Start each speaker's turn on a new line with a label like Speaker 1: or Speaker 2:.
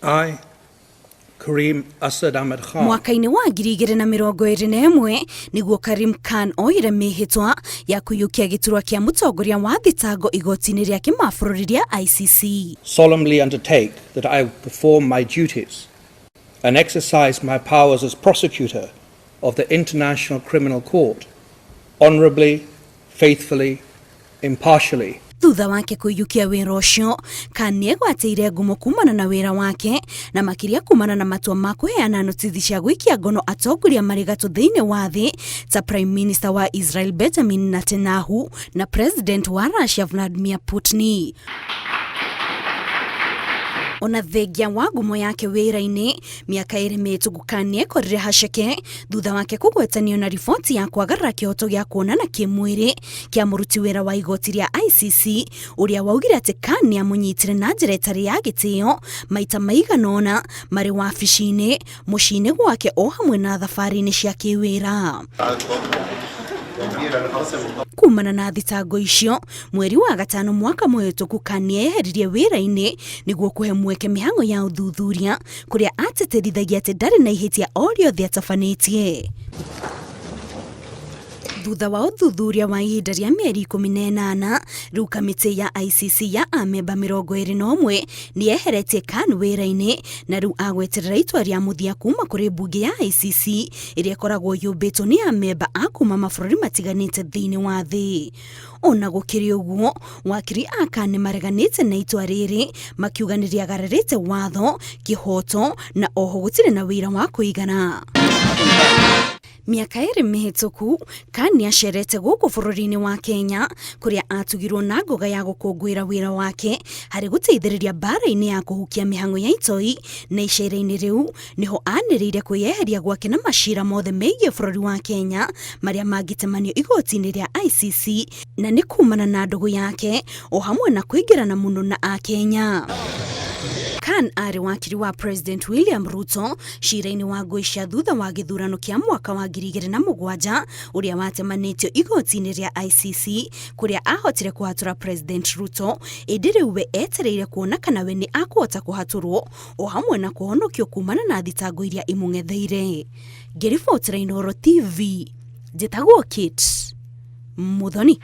Speaker 1: I, Karim Asad Ahmed Khan.
Speaker 2: Mwaka-inĩ wa 2021 nĩguo Karim Khan oire mĩhĩtwa ya kũiyũkia gĩturwa kĩa mũtongoria wa thitango igoti-inĩ rĩa kĩmabũrũri rĩa ICC.
Speaker 1: Solemnly undertake that I will perform my duties and exercise my powers as prosecutor of the International Criminal Court honorably, faithfully, impartially.
Speaker 2: Thutha wake kũiyũkia wĩra ũcio, Khan nĩegwatĩire ngumo kumana na wĩra wake na makĩria kumana na matua ma kũheana notithi cia gũikia ngono atongoria marĩ gatũ thĩinĩ wa thĩ ta Prime Minister wa Israel Benjamin Netanyahu na President wa Russia Vladimir Putin. Ona thengia wa ngumo yake wĩra-inĩ, mĩaka ĩrĩ mĩhĩtũku Khan nĩekorire haceke thutha wake kũgwetanio na riboti ya kwagarara kĩhoto gĩa kuonana kĩmwĩrĩ kĩa mũruti wĩra wa igoti rĩa ICC ũrĩa waugire atĩ Khan nĩamũnyitire na njĩra ĩtarĩ ya gĩtĩo maita maigana ũna marĩ wabici-inĩ, mũciĩ-inĩ gwake o hamwe na thabarĩ-inĩ cia kĩwĩra. Kumana na thitango icio, mweri wa gatano mwaka mũhĩtũku Khan nĩeyeheririe wĩra-inĩ nĩguo kũhe mweke mĩhang'o ya ũthuthuria kũrĩa atĩtĩrithagia atĩ ndarĩ na ihĩtia o rĩothe atabanĩtie. Thutha wa ũthuthuria wa ihinda rĩa mĩeri 18, rĩu kamĩtĩ ya ICC ya amemba 21 nĩyeheretie Khan wĩra-inĩ na rĩu agweterera itua rĩa mũthia kuma kũrĩ mbunge ya ICC ĩrĩa ĩkoragwo yũmbĩtwo nĩ amemba a kuma mabũrũri matiganĩte thĩinĩ wa thĩ. Ona gũkĩrĩ ũguo, wakiri a Khan nĩmareganĩte na itua rĩrĩ makiuga nĩrĩagararĩte watho, kĩhoto na oho gũtirĩ na wĩira wa kũigana. Mĩaka ĩrĩ mĩhĩtũku, Khan nĩacerete gũkũ bũrũri-inĩ wa Kenya kũrĩa atugirwo na ngoga ya gũkũngũĩra wĩra wake harĩ gũteithĩrĩria mbara-inĩ ya kũhukia mĩhang'o ya itoi na icera-inĩ rĩu nĩho anĩrĩire kwĩyeheria gwake na macira mothe megiĩ bũrũri wa Kenya marĩa mangĩtemanio igoti-inĩ rĩa ICC na nĩ kumana na ndũgũ yake o hamwe na kũingĩrana mũno na akenya. Khan arĩ wakiri wa President William Ruto cira-inĩ wa ngũĩ cia thutha wa gĩthurano kĩa mwaka wa 2007 ũrĩa watemanĩtio igoti-inĩ rĩa ICC kũrĩa ahotire kũhatũra President Ruto ĩndĩ rĩu we etereire kuona kana we nĩ akũhota kũhatũrwo o hamwe na kũhonokio kumana na thitango iria imũng'etheire. Ngĩribotera Inooro TV, njĩtagwo Kate Muthoni.